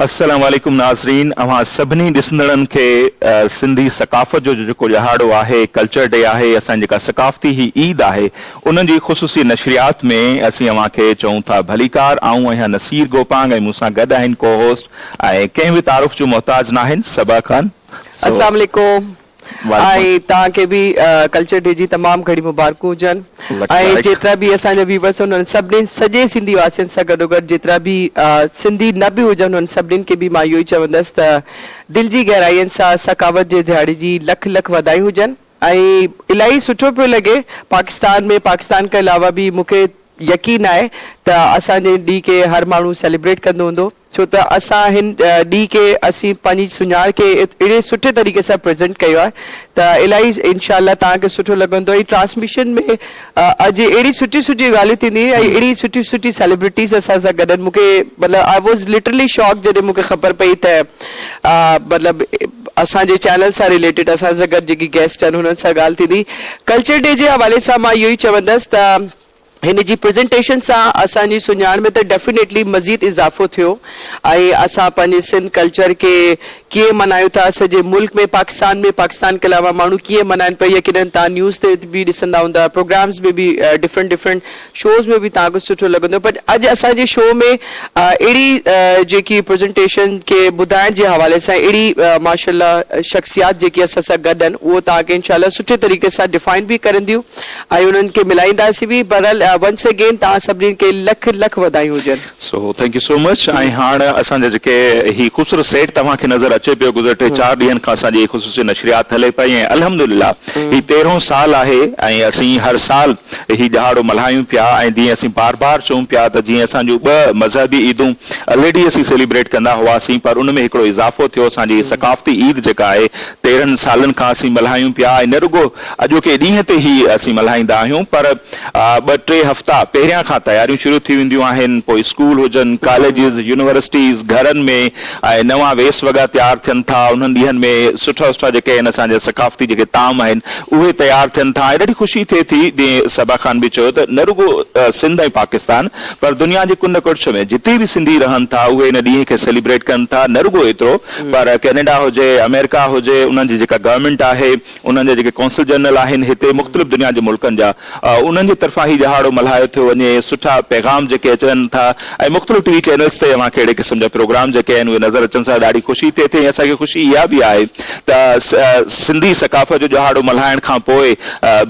السلام عليڪم ناظرين اوهان سڀني ڏسندڙن کي سنڌي ثقافت جو جيڪو ڏهاڙو آهي ڪلچر ڊي آهي اسان جي جيڪا ثقافتي هي عيد آهي ان جي خصوصي نشريات ۾ اسين اوهان کي چئون ٿا ڀليڪار آئون آهيان نصير گوپانگ ۽ مون سان گڏ آهن ڪو هوسٽ ۽ ڪنهن به تعارف جو محتاج ناهن صبا خان سو السلام عليڪم ۽ توهان کي به ڪلچر ڊي جي تمام گهڻي مبارڪون هجن ۽ جيترا به اسان جا ويورس آهن انهن سڀني سڄي سنڌي واسين سان گڏوگڏ جيترا به سنڌي نه به هجن انهن سڀني کي به مان اهو ئي چوندس ته دل جي گهرائين سان ثقافت جي ڏهاڙي جي لک لک واڌايون هجن ۽ الاهي سٺو پيو لڳي پاڪستان ۾ پاڪستان کان علاوه به مون کي يقين آهي ته اسان جي ڏينهن کي هر ماڻهو سيليبريٽ ڪندو هوندو. ڇو ته اسان هن ڏينهن کي اسين پنهنجي سڃاڻ کي اهڙي سٺي طريقي سان پريزنٽ ڪيو آهي ته الاهي انشاء الله توهان کي سٺو لڳندو ۽ ٽرانسميشن ۾ اڄ اهڙي سٺي سٺي ڳالهيون ٿيندي ۽ اهڙي سٺي سٺي سيلبرٽيز اسان سان گڏ آهن مون کي مطلب I was literally شاڪ جڏهن مون کي خبر پئي ته مطلب اسان جي چينل سان رليٽيڊ اسان سان گڏ جيڪي گيسٽ آهن هنن سان ڳالهه ٿيندي ڪلچر ڊي جي حوالي سان مان اهو ئي چوندس ته هن جي پريزنٽيشن سان اسان جي سڃاڻ ۾ ته ڊيفينيٽلي مزيد اضافو ٿيو ۽ اسان پنهنجي سنڌ ڪلچر کي ڪيئن ملهايون ٿا سڄي ملڪ ۾ پاڪستان ۾ پاڪستان کي علاوه ماڻهو ڪيئن ملهائن پيا يقينن توهان نيوز تي به ڏسندا هوندا پروگرامز ۾ به ڊفرنٽ ڊفرنٽ شوز ۾ به توهان کي سٺو لڳندو پر اڄ اسان جي شو ۾ اهڙي جيڪي پريزنٽيشن کي ٻڌائڻ جي حوالي سان اهڙي ماشاء الله شخصيات جيڪي اسان سان گڏ آهن اهو توهان کي انشاء الله سٺي طريقي سان ڊفائن به ڪرنديون ۽ انهن کي ملائينداسين به بهرحال ونس اگين توهان سڀني کي لک لک وڌايون هجن. So thank you so much ۽ هاڻ اسان جا جيڪي هي خوبصورت سيٽ توهان کي نظر اچي پيو گذريل ٽي چار ڏينهن کان اسان جي هي خصوصي نشريات هلي پئي ۽ الحمدلله هي تيرهون سال آهي ۽ اسين هر سال هي ڏهاڙو ملهايون پيا ۽ جيئن اسين بار بار چئون پيا ته جيئن اسان جون ٻه مذهبي عيدون الريڊي اسين سيليبريٽ ڪندا هئاسين پر ان ۾ هڪڙو اضافو ٿيو اسان جي ثقافتي عيد جيڪا آهي تيرهن سالن کان اسين ملهايون پيا ۽ نه رڳو اڄوڪي ڏينهن تي هي اسين ملهائيندا آهيون پر ٻه ٽي هفتا پهريان کان تياريون شروع ٿي وينديون آهن پوء اسڪول هجن، ڪاليجز، يونيورسٽيز، گهرن ۾ ۽ نوان ويس وڳا تيار ٿين ٿا انهن ڏينهن ۾ سٺا سٺا جيڪي آهن اسان جا ثقافتي جيڪي طعام آهن اهي تيار ٿين ٿا ۽ ڏاڍي خوشي ٿئي ٿي جيئن صبا خان به چيو ته نه رڳو سنڌ ۽ پاڪستان پر دنيا جي ڪنڊ ڪڙڇ ۾ جتي به سنڌي رهن ٿا اهي ان ڏينهن کي سيليبريٽ ڪن ٿا نه رڳو ايترو پر ڪينيڊا هجي آمريڪا هجي انهن جي جيڪا گورنمينٽ آهي انهن جا جيڪي قونصل جنرل آهن هتي مختلف دنيا جي ملڪن جا انهن جي طرفان هي ڏهاڙو ملهايو ٿيو وڃي سٺا پيغام جيڪي اچن ٿا ۽ مختلف ٽي وي چينلز تي اوهان کي اهڙي قسم جا پروگرام جيڪي آهن اهي نظر اچن ٿا ڏاڍي خوشي ٿئي ٿي ۽ اسان کي خوشي اها به آهي ته سنڌي ثقافت جو ڏهاڙو ملهائڻ کان پوء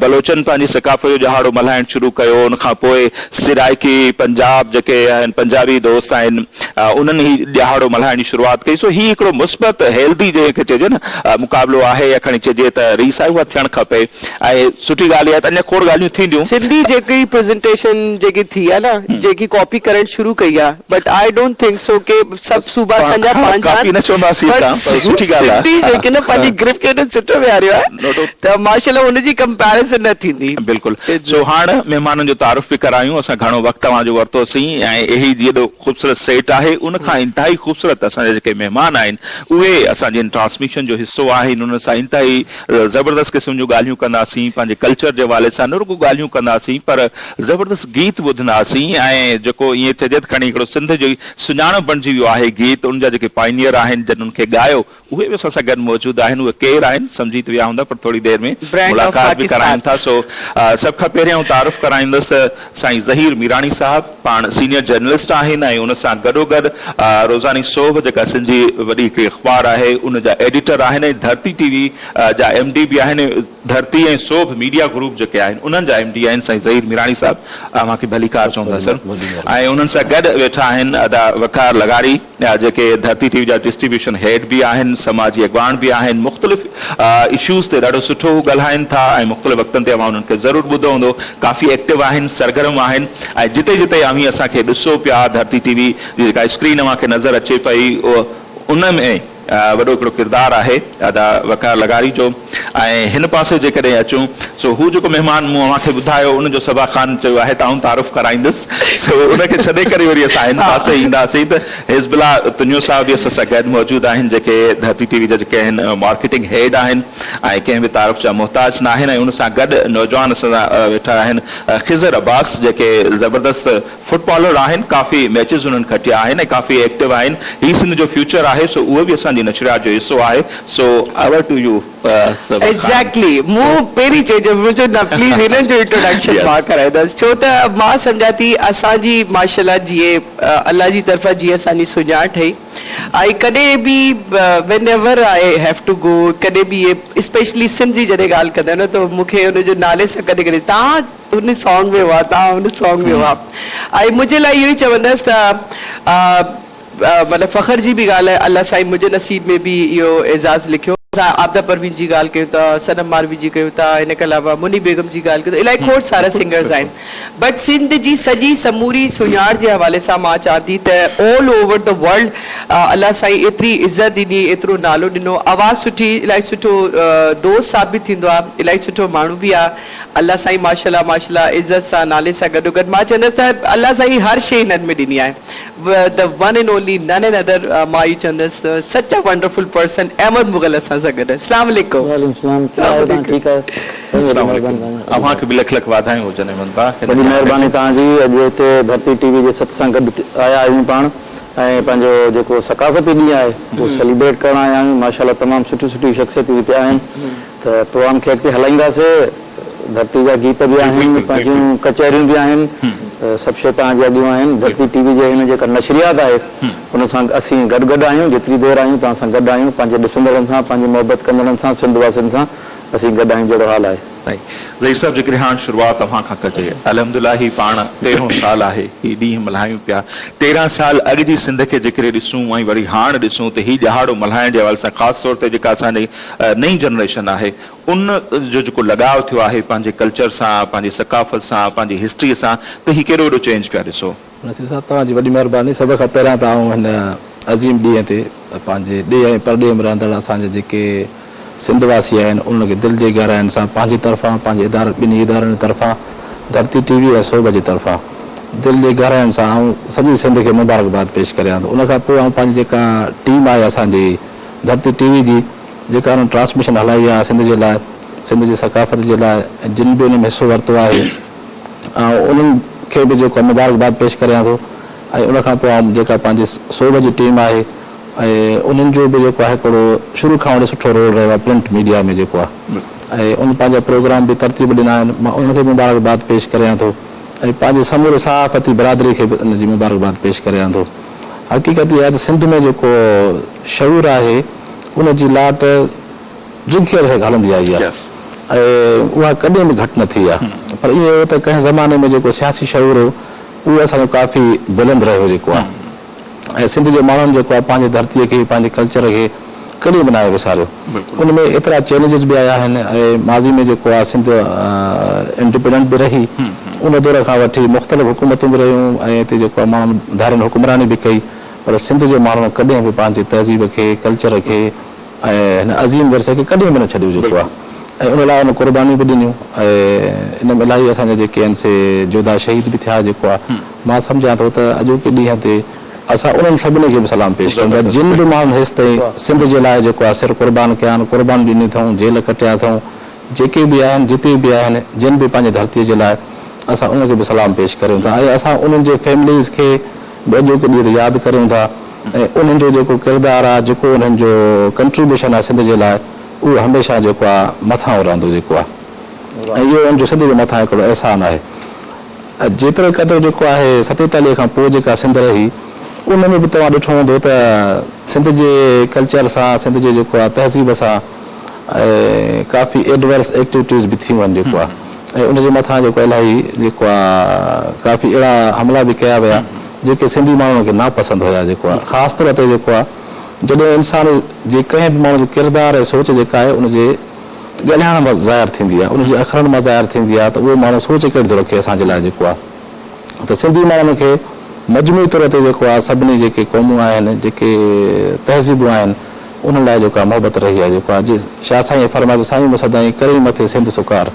بلوچن پنهنجي ثقافت جو ڏهاڙو ملهائڻ شروع ڪيو ان کان پوء سرائيڪي پنجاب جيڪي آهن پنجابي دوست آهن انهن هي ڏهاڙو ملهائڻ جي شروعات ڪئي سو هي هڪڙو مثبت هيلدي جنهن کي چئجي نه مقابلو آهي يا کڻي چئجي ته ريس آهي اها ٿيڻ کپي ۽ سٺي ڳالهه اها آهي ته اڃا کوڙ ڳالهيون ٿينديون. سنڌي جيڪي پريزنٽيشن جيڪي ٿي آهي نه جيڪي ڪاپي ڪرڻ شروع ڪئي آهي but I don't think so ڪي سڀ صوبا اسان جا پنهنجا ڪاپي نه چونداسين اسان پر سٺي ڳالهه آهي سنڌي جيڪي نه پنهنجي گرپ کي نه سٺو ويهاريو آهي ته ماشاءالله ان جي ڪمپيريزن نه ٿيندي. بلڪل سو هاڻ مهمانن جو تعارف به ڪرايون اسان گهڻو وقت توهان جو ورتوسين ۽ هي جيڏو خوبصورت سيٽ آهي ان کان انتهائي خوبصورت اسان جا جيڪي مهمان آهن اهي اسان جي ان ٽرانسميشن جو حصو آهن انهن سان انتهائي زبردست قسم جون ڳالهيون ڪنداسين پنهنجي ڪلچر جي حوالي سان نه رڳو ڳالهيون ڪنداسين پر زبردست گيت ٻڌنداسين ۽ جيڪو ائين چئجي ته کڻي هڪڙو سنڌ جي سڃاڻپ بڻجي ويو آهي گيت ان جا جيڪي پائنيئر آهن جن ان کي ڳايو اهي به اسان سان گڏ موجود آهن. اهي ڪير آهن سمجهي ته ويا هوندا پر ٿوري دير ۾ ملاقات به ڪرايون ٿا. سو سڀ کان پهريان آئون تعارف ڪرائيندس سائين ظهير ميراڻي صاحب پاڻ سينيئر جرنلسٽ آهن ۽ ان سان گڏوگڏ روزاني سوڀ جيڪا سنڌ جي وڏي هڪڙي اخبار آهي ان جا ايڊيٽر آهن ۽ ڌرتي ٽي وي جا ايم ڊي به آهن ۽ ڌرتي ۽ سوڀ ميڊيا گروپ جيڪي آهن انهن جا ايم ڊي آهن سائين ظهير ميراڻي صاحب اوهان کي ڀليڪار چئون ٿا سر ۽ انهن سان گڏ ويٺا آهن ادا وقار لغاري جيڪي ڌرتي ٽي وي جا ڊسٽريبيوشن هيڊ به آهن سماجي اڳواڻ به آهن مختلف اشوز تي ڏاڍو سٺو هو ڳالهائن ٿا ۽ مختلف وقتن تي اوهان انهن کي ضرور ٻڌو هوندو ڪافي ايڪٽو آهن سرگرم آهن ۽ جتي جتي اوهين اسان کي ڏسو پيا ڌرتي ٽي وي جي جيڪا اسڪرين اوهان کي نظر اچي پئي ان ۾ وڏو هڪڙو ڪردار آهي ادا وقار لغاري جو ۽ هن پاسي جيڪڏهن اچون سو هو جيڪو مهمان مون اوهان کي ٻڌايو ان جو صبا خان چيو آهي ته آئون تعارف ڪرائيندس سو ان کي ڇڏي ڪري وري اسان هن پاسي اينداسين ته حزب الله تنيو صاحب به اسان سان گڏ موجود آهن جيڪي ڌرتي ٽي وي جا جيڪي آهن مارڪيٽنگ هيڊ آهن ۽ ڪنهن به تعارف جا محتاج ناهن ۽ ان سان گڏ نوجوان اسان سان ويٺا آهن خضر عباس جيڪي زبردست فٽ بالر آهن ڪافي ميچز انهن کٽيا آهن ۽ ڪافي ايڪٽو آهن هي سنڌ جو فيوچر آهي سو اهو به اسان جي نشريات جو حصو آهي سو over to you Saba Khan. Exactly مون پهرين چئي مون چيو نه پليز هنن جو انٽروڊڪشن مان ڪرائيندس ڇو ته مان سمجهان ٿي اسان جي ماشاءالله جيئن الله جي طرفان جيئن اسان جي سڃاڻ ٺهي ۽ ڪڏهن به whenever I have to go ڪڏهن به اهي اسپيشلي سنڌ جي جڏهن ڳالهه ڪندا آهن ته مون کي ان جو نالي سان ڪڏهن ڪڏهن تان ان سانگ ۾ هئا تان ان سانگ ۾ هئا ۽ منهنجي لاء اهو ئي چوندس ته مطلب فخر جي به ڳالهه آهي الله سائين منهنجي نصيب ۾ به اهو اعزاز لکيو. اسان عابده پروين جي ڳالهه ڪيون ٿا، صنم ماروي جي ڪيون ٿا، ان کان علاوه مني بيگم جي ڳالهه ڪيون ٿا، الائي کوڙ سارا سنگرز آهن بٽ سنڌ جي سڄي سموري سڃاڻ جي حوالي سان مان چوان ٿي ته آل اوور the world الله سائين ايتري عزت ڏني ايترو نالو ڏنو آواز سٺي الائي سٺو دوست ثابت ٿيندو آهي الائي سٺو ماڻهو به آهي الله سائين ماشاءالله ماشاءالله عزت سان نالي سان گڏو گڏ مان چوندس ته الله سائين هر شي هنن ۾ ڏني آهي the one and only none and other مان اهو چوندس such a wonderful person Ahmed Mughal اسان سان گڏ اسلام عليڪم. وعليڪم السلام ڪيئن آهيو توهان ٺيڪ آهيو سائين وڏي اسلام مهرباني عليڪم توهان جي. اوهان کي به لک لک واڌايون هجن احمد ڀاء هن وڏي ڏينهن مهرباني تي. توهان جي اڄ هتي ڌرتي ٽي وي جي ست سان گڏ آيا آهيون پاڻ ۽ پنهنجو جيڪو ثقافتي ڏينهن آهي اهو سيليبريٽ ڪرڻ آيا آهيون ماشاءالله تمام سٺيون سٺيون شخصيتون هتي آهن ته پروگرام کي اڳتي هلائينداسي ڌرتي جا گيت به آهن پنهنجون ڪچهريون به آهن سڀ شيء توهان جي اڳيون آهن ڌرتي ٽي وي جي هن جيڪا نشريات آهي ان سان اسين گڏ گڏ آهيون جيتري دير آهيون توهان سان گڏ آهيون پنهنجي ڏسندڙن سان پنهنجي محبت ڪندڙن سان سنڌ واسين سان اسين گڏ آهيون جهڙو حال آهي. سائين ظهير صاحب جيڪڏهن هاڻ شروعات اوهان کان ڪجي الحمدلله هي پاڻ تيرهون سال آهي هي ڏينهن ملهايون پيا 13 سال اڳ جي سنڌ کي جيڪڏهن ڏسون ۽ وري هاڻ ڏسون ته هي ڏهاڙو ملهائڻ جي حوالي سان خاص طور تي جيڪا اسان جي نئين جنريشن آهي ان جو جيڪو لڳاء ٿيو آهي پنهنجي ڪلچر سان، پنهنجي ثقافت سان، پنهنجي هسٽري سان ته هي ڪيڏو وڏو چينج پيا ڏسو. نصير صاحب توهان جي وڏي مهرباني سڀ کان پهريان ته آئون هن عظيم ڏينهن تي پنهنجي ڏيهه ۽ پرڏيهه ۾ رهندڙ اسان جا جيڪي سنڌ واسي آهن انهن کي دل جي گهراين سان پنهنجي طرفان پنهنجي ادارن ٻنهي ادارن جي طرفان ڌرتي ٽي وي ۽ سوڀ جي طرفان دل جي گهراين سان آئون سڄي سنڌ کي مبارڪباد پيش ڪريان ٿو ان کان پوء آئون پنهنجي جيڪا ٽيم آهي اسان جي ڌرتي ٽي وي جي جيڪا انهن ٽرانسميشن هلائي آهي سنڌ جي لاء سنڌ جي ثقافت جي لاء ۽ جن به ان ۾ حصو ورتو آهي آئون انهن کي به جيڪو مبارڪباد پيش ڪريان ٿو ۽ ان کان پوء آئون جيڪا پنهنجي سوڀ جي ٽيم آهي ۽ انهن جو به جيڪو آهي هڪڙو شروع کان وٺي سٺو رول رهيو آهي پرنٽ ميڊيا ۾ جيڪو آهي ۽ ان پنهنجا پروگرام به ترتيب ڏنا آهن مان انهن کي به مبارڪباد پيش ڪريان ٿو ۽ پنهنجي سموري صحافتي برادري کي به ان جي مبارڪباد پيش ڪريان ٿو حقيقت اها آهي ته سنڌ ۾ جيڪو شعور آهي ان جي لاٽ ڊگهي عرصي کان هلندي آئي آهي ۽ اها ڪڏهن به گهٽ نه ٿي آهي پر ائين هو ته ڪنهن زماني ۾ جيڪو سياسي شعور هو اهو اسان جو ڪافي بلند رهيو جيڪو آهي ۽ سنڌ جي ماڻهن جيڪو آهي پنهنجي ڌرتيء کي پنهنجي ڪلچر کي ڪڏهن به ناهي وساريو ان ۾ ايترا چئلينجز به آيا آهن ۽ ماضي ۾ جيڪو آهي سنڌ انڊيپينڊنٽ به رهي ان دور کان وٺي مختلف حڪومتون به رهيون ۽ هتي جيڪو آهي ماڻهن ڌارين حڪمراني به ڪئي پر سنڌ جي ماڻهن ڪڏهن به پنهنجي تهذيب کي، ڪلچر کي ۽ هن عظيم ورثي کي ڪڏهن به نه ڇڏيو جيڪو آهي ۽ ان لاء ان قربانيون به ڏنيون ۽ ان ۾ الاهي اسان جا جيڪي آهن سي جوڌا شهيد به ٿيا جيڪو آهي مان سمجهان ٿو ته اڄوڪي ڏينهن تي اسان انهن سڀني کي به سلام پيش ڪيون ٿا جن به ماڻهن هيستائين سنڌ جي لاء جيڪو آهي سر قربان ڪيا آهن قربانيون ڏنيون اٿئون جيل ڪٽيا اٿئون جيڪي به آهن جتي به آهن جن به پنهنجي ڌرتي جي لاء اسان انهن کي به سلام پيش ڪريون ٿا ۽ اسان انهن جي فيمليز کي به اڄوڪي ڏينهن تي ياد ڪريون ٿا ۽ انهن جو جيڪو ڪردار آهي جيڪو انهن جو ڪنٽريبيوشن آهي سنڌ جي لاء اهو هميشه جيڪو آهي مٿانهون رهندو جيڪو آهي ۽ اهو انهن جو سنڌ جي مٿان هڪڙو احسان آهي جيتري قدر جيڪو آهي 47 کان پوء جيڪا سنڌ رهي ان ۾ به توهان ڏٺو هوندو ته سنڌ جي ڪلچر سان سنڌ جي جيڪو آهي تهذيب سان ۽ ڪافي ايڊورس ايڪٽيوٽيز به ٿيون آهن جيڪو آهي ۽ ان جي مٿان جيڪو الاهي جيڪو آهي ڪافي اهڙا حملا به ڪيا ويا جيڪي سنڌي ماڻهن کي ناپسند هيا جيڪو آهي خاص طور تي جيڪو آهي جڏهن انسان جي ڪنهن به ماڻهو جو ڪردار ۽ سوچ جيڪا آهي ان جي ڳالهائڻ مان ظاهر ٿيندي آهي ان جي اکرن مان ظاهر ٿيندي آهي ته اهو ماڻهو سوچ ڪهڙي ٿو رکي اسان جي لاء جيڪو آهي ته سنڌي ماڻهن کي مجموعي طور تي جيڪو آهي سڀني جيڪي قومون آهن جيڪي تهذيبون آهن. انهن لاء جيڪو آهي محبت رهي آهي جيڪو آهي جي شاهه سائين فرمائي ٿو سائين مون سدائين ڪرين مٿي سنڌ سڪار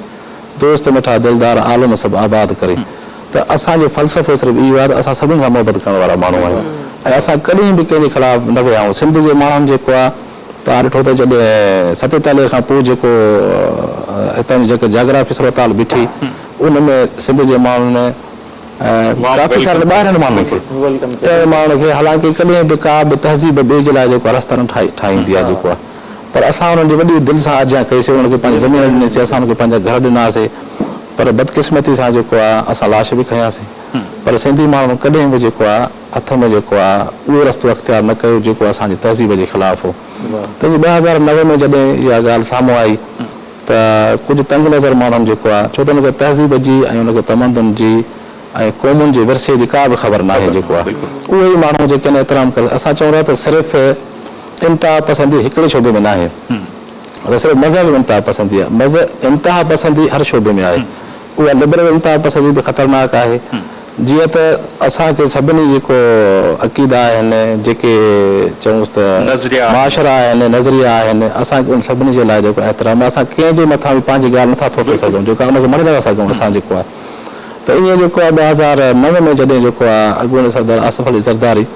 دوست مٺا دلدار عالم سڀ آباد ڪرين ته اسان جو فلسفو صرف اهو آهي ته اسان سڀني سان محبت ڪرڻ وارا ماڻهو آهيون ۽ اسان ڪڏهن به ڪنهن جي خلاف نه ويا آهيون سنڌ جي ماڻهن جيڪو آهي توهان ڏٺو ته جڏهن 47 کان پوء جيڪو هتان جي جيڪا جاگرافي صورتحال بيٺي ان ۾ سنڌ جي ماڻهن ڪافي سارن ٻاهرين ماڻهن کي اهڙن ماڻهن کي حالانڪه ڪڏهن به ڪا به تهذيب ٻئي جي لاء جيڪو آهي رستا نه ٺاهيندي آهي جيڪو آهي پر اسان انهن جي وڏي دل سان آجيان ڪئي سي انهن کي پنهنجي زمين ڏني سي اسان انهن کي پنهنجا گهر ڏناسي پر بدقسمتي سان جيڪو آهي اسان لاش به کنياسين پر سنڌي ماڻهن ڪڏهن به جيڪو آهي هٿ ۾ جيڪو آهي اهو رستو اختيار نه ڪيو جيڪو اسان جي تهذيب جي خلاف هو تنهنجي 2009 ۾ جڏهن اها ڳالهه سامهون آئي ته ڪجهه تنگ نظر ماڻهن جيڪو آهي ڇو ته ان کي تهذيب جي ۽ ان کي تمدن جي ۽ قومن جي ورثي جي ڪا به خبر ناهي جيڪو آهي اهي ئي ماڻهو جيڪي آهن احترام ڪري اسان چئون ٿا ته صرف انتها پسندي هڪڙي شعبي ۾ ناهي ته صرف مذهب ۾ انتها پسندي آهي مذهب انتها پسندي هر شعبي ۾ آهي اها لبرل انتها پسندي به خطرناڪ آهي جيئن ته اسان کي سڀني جيڪو عقيدا آهن، جيڪي چئونس ته معاشرا آهن، نظريا آهن، اسان کي ان سڀني جي لاء جيڪو احترام آهي، اسان ڪنهن جي مٿان به پنهنجي ڳالهه نٿا ٿوپي سگهون، جيڪو آهي ان کي مڃي نٿا سگهون اسان جيڪو آهي ته ائين جيڪو آهي 2009 ۾ جڏهن جيڪو آهي اڳوڻي صدر آصف علي زرداري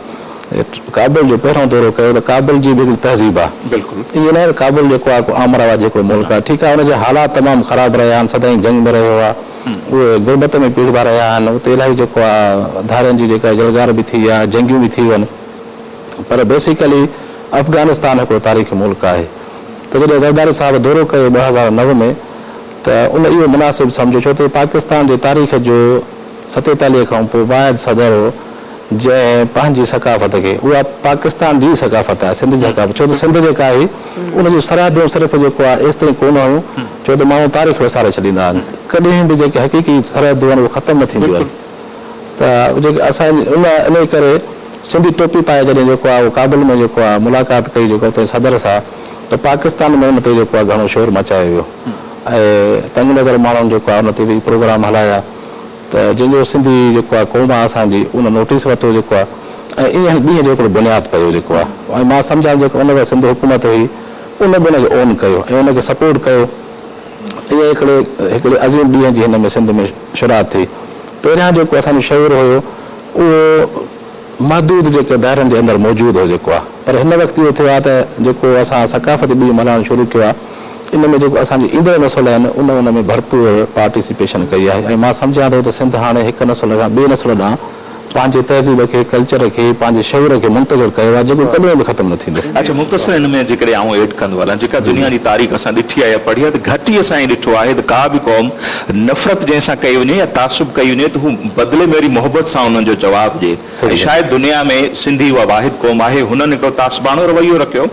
ڪابل جو پهريون دورو ڪيو ته ڪابل جي به هڪڙي تهذيب آهي، ائين ناهي ته ڪابل جيڪو آهي ڪو آمراواد جيڪو ملڪ آهي، ٺيڪ آهي ان جا حالات تمام خراب رهيا آهن، سدائين جنگ ۾ رهيو آهي. اهي غربت ۾ پيڙبا رهيا آهن، اتي الاهي جيڪو آهي ڌارين جي جيڪا يلغار به ٿي آهي، جنگيون به ٿيون آهن پر بيسيڪلي افغانستان هڪڙو تاريخي ملڪ آهي ته جڏهن زرداري صاحب دورو ڪيو 2009 ۾ ته ان اهو مناسب سمجهيو ڇو ته پاڪستان جي تاريخ جو 47 کان پوء واحد صدر هو جنهن پنهنجي ثقافت کي اها پاڪستان جي ثقافت آهي سنڌ جي ثقافت ڇو ته سنڌ جيڪا آهي ان جون سرحدون صرف جيڪو آهي ايستائين ڪونه هيون ڇو ته ماڻهو تاريخ وساري ڇڏيندا آهن ڪڏهن به جيڪي حقيقي سرحدون آهن اهي ختم نه ٿينديون آهن ته جيڪي اسان ان انهي ڪري سنڌي ٽوپي پائي جڏهن جيڪو آهي اهو ڪابل ۾ جيڪو آهي ملاقات ڪئي جيڪو اتي صدر سان ته پاڪستان ۾ ان تي جيڪو آهي گهڻو شور مچايو ويو ۽ تنگ نظر ماڻهن جيڪو آهي ان تي به پروگرام هلايا ته جنهن جو سنڌي جيڪو آهي قوم آهي اسان جي ان نوٽيس ورتو جيڪو آهي ۽ ائين هن ڏينهن جو هڪڙو بنياد پيو جيڪو آهي ۽ مان سمجهان جيڪو ان وقت سنڌ حڪومت هئي ان به ان کي اون ڪيو ۽ ان کي سپورٽ ڪيو ائين هڪڙي هڪڙي عظيم ڏينهن جي هن ۾ سنڌ ۾ شروعات ٿي پهريان جيڪو اسان جو شعور هيو اهو محدود جيڪي دائرن جي اندر موجود هو جيڪو آهي پر هن وقت اهو ٿيو آهي ته جيڪو اسان ثقافتي ڏينهن ملهائڻ شروع ڪيو آهي ان ۾ جيڪو اسان جي ايندڙ نسل آهن ان ان ۾ ڀرپور پارٽيسيپيشن ڪئي آهي ۽ مان سمجهان ٿو ته سنڌ هاڻي هڪ نسل کان ٻئي نسل ڏانهن پنهنجي تهذيب کي، ڪلچر کي، پنهنجي شعور کي منتقل ڪيو آهي جيڪو ڪڏهن به ختم نه ٿيندو. اڇا مختصر ان ۾ جيڪڏهن آئون ايڊ ڪندو هلان جيڪا دنيا جي تاريخ اسان ڏٺي آهي يا پڙهي آهي ته گهٽ ئي اسان ائين ڏٺو آهي ته ڪا به قوم نفرت جنهن سان ڪئي وڃي يا تعصب ڪئي وڃي ته هو بدلي ۾ وري محبت سان انهن جو جواب ڏئي ۽ شايد دنيا ۾ سنڌي اها واحد قوم آهي هنن هڪڙو تعصباڻو رويو رکيو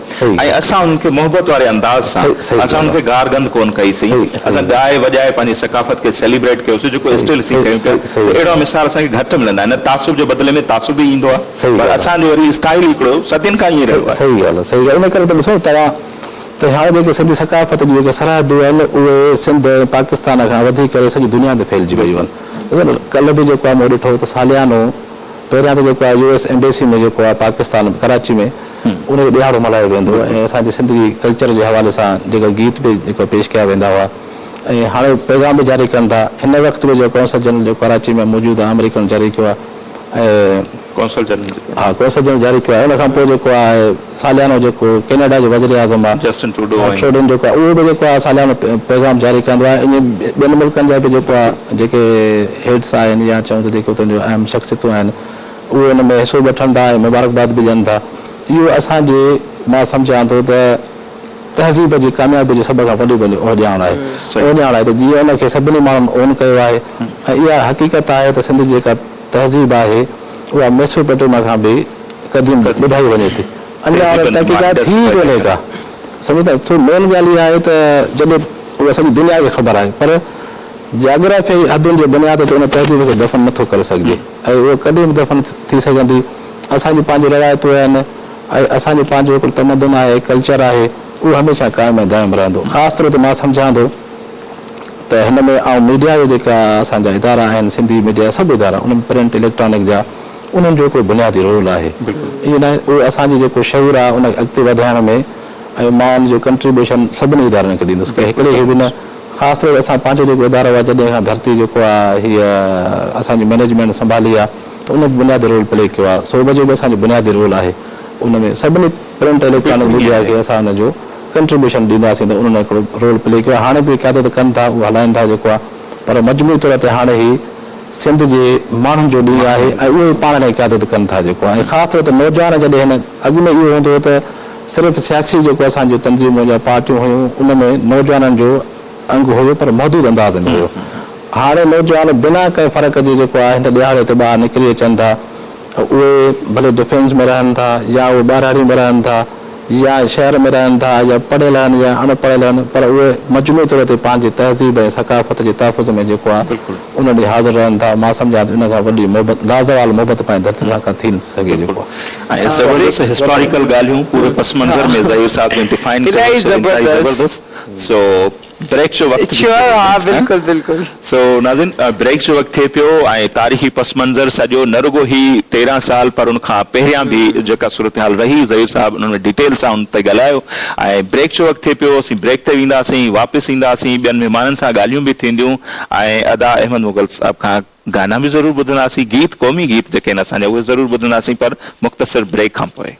۽ اسان انهن کي محبت واري انداز سان اسان انهن کي گار گند ڪونه ڪئي سين اسان ڳائي وڄائي پنهنجي ثقافت کي سيليبريٽ ڪيوسين جيڪو اسٽل اسين ڪيون پيا ته اهڙا مثال اسان کي گهٽ ملندا آهن نه تعصب جي بدلي ۾ تعصب ئي ايندو آهي پر اسان جو وري اسٽائل هڪڙو صدين کان ائين رهيو آهي. صحيح ڳالهه آهي صحيح ڳالهه ان ڪري ته ڏسو توهان ته هاڻي جيڪي سنڌي ثقافت جون جيڪي سرحدون آهن اهي سنڌ ۽ پاڪستان کان وڌي ڪري سڄي دنيا تي ڦهلجي ويون آهن. ڏسو نه ڪلهه به جيڪو آهي مون ڏٺو ته ساليانو پهريان ته جيڪو آهي يو ايس ايمبيسي ۾ جيڪو آهي پاڪستان ڪراچي ۾ ان جو ڏهاڙو ملهايو ويندو هو ۽ اسان جي سنڌ جي ڪلچر جي حوالي سان جيڪا گيت به جيڪو پيش ڪيا ويندا هئا ۽ هاڻي پيغام به جاري ڪن ٿا هن وقت به جيڪو قونصل جنرل جيڪو ڪراچي ۾ موجود آهي آمريڪن جاري ڪيو آهي ۽ قونصل جنرل جيڪو ها قونصل جنرل جاري ڪيو آهي ان کان پوء جيڪو آهي ساليانو جيڪو ڪينيڊا جو وزيراعظم آهي جسٽن ٽروڊو ۽ ٽروڊن جيڪو آهي اهو به جيڪو آهي ساليانو پيغام جاري ڪندو آهي ائين ٻين ملڪن جا به جيڪو آهي جيڪي هيڊس آهن يا چئون ته جيڪي اتان جون اهم شخصيتون آهن اهي ان ۾ حصو به وٺن ٿا ۽ مبارڪباد به ڏين ٿا اهو اسان جي مان سمجهان ٿو ته تهذيب جي ڪاميابي جو سڀ کان وڏو پنهنجو اهڃاڻ آهي اهڃاڻ آهي ته جيئن ان کي سڀني ماڻهن اون ڪيو آهي ۽ اها حقيقت آهي ته سنڌ جي جيڪا تهذيب آهي اها ميسوپوٽيميا کان به قديم ٻڌائي وڃي ٿي. اڃا ان تحقيقات ٿي ئي ڪونهي ڪا. سمجهو ٿا؟ سو مين ڳالهه اها آهي ته جڏهن اها سڄي دنيا کي خبر آهي پر جاگرافيائي حدن جي بنياد تي ان تهذيب کي دفن نه ٿو ڪري سگهجي ۽ اهو ڪڏهن به دفن ٿي سگهندي. اسان جون پنهنجون روايتون آهن ۽ اسان جو پنهنجو هڪڙو تمدن آهي، ڪلچر آهي، اهو هميشه قائم ۽ دائم رهندو. خاص طور تي مان سمجهان ٿو ته هن ۾ آئون ميڊيا جا جيڪا اسان جا ادارا آهن، سنڌي ميڊيا جا سڀ ادارا، ان ۾ پرنٽ، اليڪٽرانڪ جا، انهن جو هڪڙو بنيادي رول آهي. ائين ناهي، اهو اسان جي جيڪو شعور آهي، ان کي اڳتي وڌائڻ ۾. ۽ مان ان جو ڪنٽريبيوشن سڀني ادارن کي ڏيندس ڪنهن هڪڙي کي به نه خاص طور تي اسان پنهنجو جيڪو ادارو آهي جڏهن کان ڌرتي جيڪو آهي هيء اسان جي مئنيجمينٽ سنڀالي آهي ته ان به بنيادي رول پلي ڪيو آهي سوڀ جو به اسان جو بنيادي رول آهي ان ۾ سڀني پرنٽ اليڪٽرانڪ ميڊيا کي اسان ان جو ڪنٽريبيوشن ڏينداسين ته انهن هڪڙو رول پلي ڪيو آهي هاڻي به قيادت ڪن ٿا اهو هلائن ٿا جيڪو آهي پر مجموعي طور تي هاڻي هي سنڌ جي ماڻهن جو ڏينهن آهي ۽ اهي ئي پاڻ ۾ قيادت ڪن ٿا جيڪو آهي ۽ خاص طور تي نوجوان جڏهن هن اڳ ۾ اهو هوندو هو ته صرف سياسي جيڪو اسان جون تنظيمون يا پارٽيون هيون ان ۾ نوجوانن جو انگ هيو پر محدود انداز ۾ هيو هاڻي نوجوان بنا ڪنهن فرق جي جيڪو آهي هن ڏهاڙي تي ٻاهر نڪري اچن ٿا اهي ڀلي ڊفينس ۾ رهن ٿا يا اهي ٻهراڙي ۾ رهن ٿا يا شهر ۾ رهن ٿا يا پڙهيل آهن يا اڻ پڙهيل آهن پر اهي مجموعي طور تي پنهنجي تهذيب ۽ ثقافت جي تحفظ ۾ جيڪو آهي ان ڏي حاضر رهن ٿا مان سمجهان ٿو ان کان وڏي محبت لازوال محبت پنهنجي ڌرتي سان ڪا ٿي نٿي سگهي جيڪو آهي. ۽ زبردست هسٽاريڪل ڳالهيون پوري پس منظر ۾ ظهير صاحب جن ڊفائن ڪيو الاهي سو انتهائي زبردست. زبردست سو بريڪ جو وقت به ٿي شوئر ها ويو بلڪل بلڪل. سو ناظرين بريڪ جو وقت ٿئي پيو ۽ تاريخي پس منظر سڄو نه رڳو هي 13 سال پر ان کان پهريان به جيڪا صورتحال رهي ظهير صاحب انهن ۾ ڊيٽيل سان ان تي ڳالهايو ۽ بريڪ جو وقت ٿئي پيو اسين بريڪ تي وينداسين واپس اينداسين ٻين مهمانن سان ڳالهيون به ٿينديون ۽ ادا احمد مغل صاحب کان گانا به ضرور ٻڌنداسين گيت قومي گيت جيڪي آهن اسان جا اهي ضرور ٻڌنداسين پر مختصر بريڪ کان پوء.